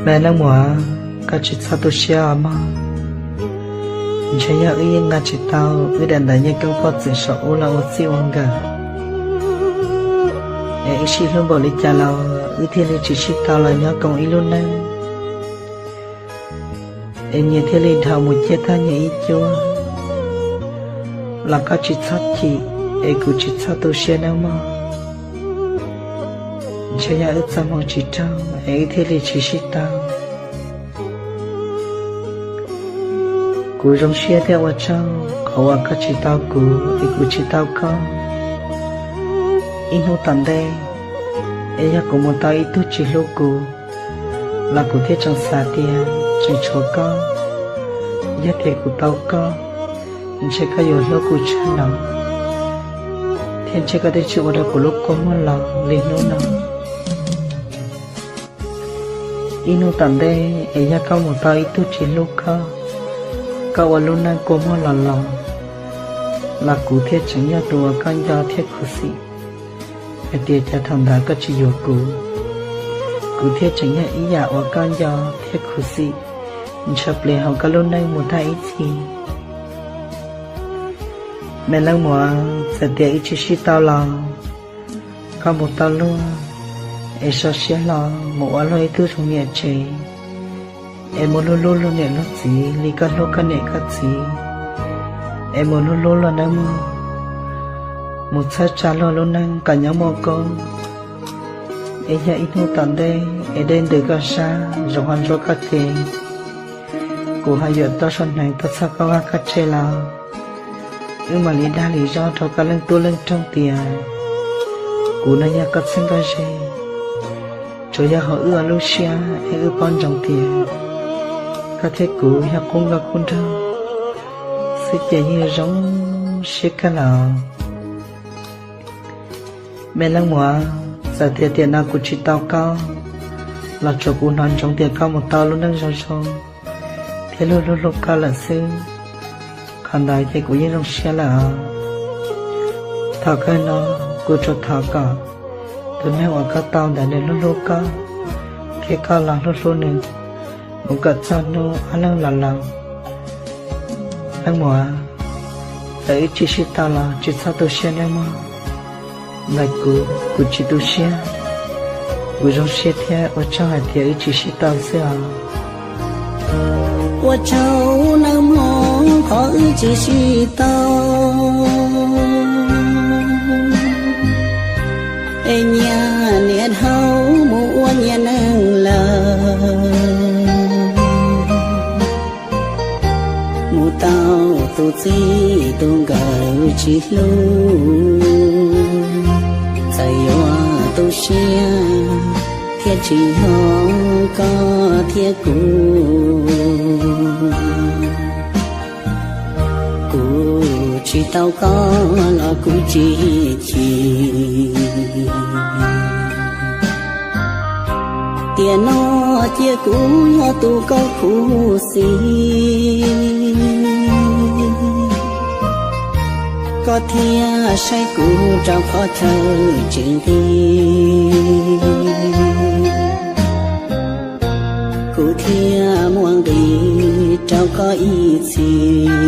Me leej muam, koj tsis txhob tu siab os mog. Ntshe yog wb yeej nqa tsis tau wb daim ntawv nyiaj koob poj txwm saum ub los ua txij ua nkawm, es wb sib hlub npaum li cas los wb thiaj li tsis sib tau los nyob koom ib lub neej, es nyias thiaj li dhau mus ciaj thaj nyiaj ib cuab. Los koj tsis txhob chim, es kuv tsis txhob tu siab nawb mog. Ntshe yog wb txoj hmoo tsis raug es wb thiaj li tsis sib tau. Kuv zoo siab thiab ua tsaug qhov uas koj tsis tau kuv es kuv tsis tau koj. Ib hnub tom ntej, es yog kuv mus tau ib tug tsis hlub kuv, los kuv thiaj tseem xav tias tseem tshuav koj. Yog tias kuv tau koj, ntshe koj yuav hlub kuv tshaj no, thiab ntshe koj twb tsis ua rau kuv lub kua muag los li hnub no. Ib hnub tom ntej es yog koj mus tau ib tug tsis hlub koj, koj ua lub neej kua muag los los, los kuv thiaj tseem yog tus uas koj nco thiab khuv xim, hais tias cas thaum ntawd koj tsis yuav kuv, kuv thiaj tseem yog ib yam uas koj nco thiab khuv xim ntshaw plig hauv koj lub neej mus tag ib txhis. Me leej muam, txawm tias wb tsis sib tau los, koj mus tau luag, es so siab hlo mus ua luag ib tug zoo niam tsev, es mus hlub hlub luag niam luag txiv li koj hlub koj niam koj txiv, es mus hlub hlub luag nawb mog. Mus txhawb tsa luag lub neej kom nyob muaj koob, es yog ib hnub tom ntej es dej ntws koj sab, zoov ho ntsuab koj ces, kuv ho yuav tau sab hneev tuaj txhawb koj vaj koj tse los, wb mam li dag li zog rau koj leej tub leej roog tias kuv no yog koj txheeb koj ze. Tsuas yog hauv wb ob lub siab es wb paub ntsoov tias koj thiab kuv yog qub nkauj qub nraug xwb ces yeej zoo siab kawg lawm. Me leej muam, txawm tias tiam no kuv tsis tau koj, los tsuav kuv hnov ntsoov tias koj mus tau lub neej zoo zoo thiab luag hlub hlub koj lawm xwb. Qhov ntawd ces kuv yeej zoo siab lawm os. Thaum kawg no, kuv tsuas thov kom tus neeg uas koj tau ntawd nws hlub hlub koj, thiab koj los hlub hlub nws, mus kom txog hnub ob leeg los laus. Leej muam, txawm wb tsis sib tau los tsis txhob tu siab nawb mog. Ntawm kuv, kuv tsis tu siab, kuv zoo siab thiab ua tsaug hais tias wb tsis sib tau xwb os. Ua tsaug nawb mog, qhov wb tsis sib tau, es nyias niam dhau mus ua nyias neej lawm. Mus tau tus txij tus nkawm tsis hlub, txawm yuav tu siab thiab tsis yog koj thiab kuv. Kuv tsis tau koj los kuv tsis chim. Tiam no cia kuv yog tus koj khuv xim, koj thiaj saib kuv rau qhov chaw tsis nqig, kuv thiaj muaj nqis rau koj ib txhis.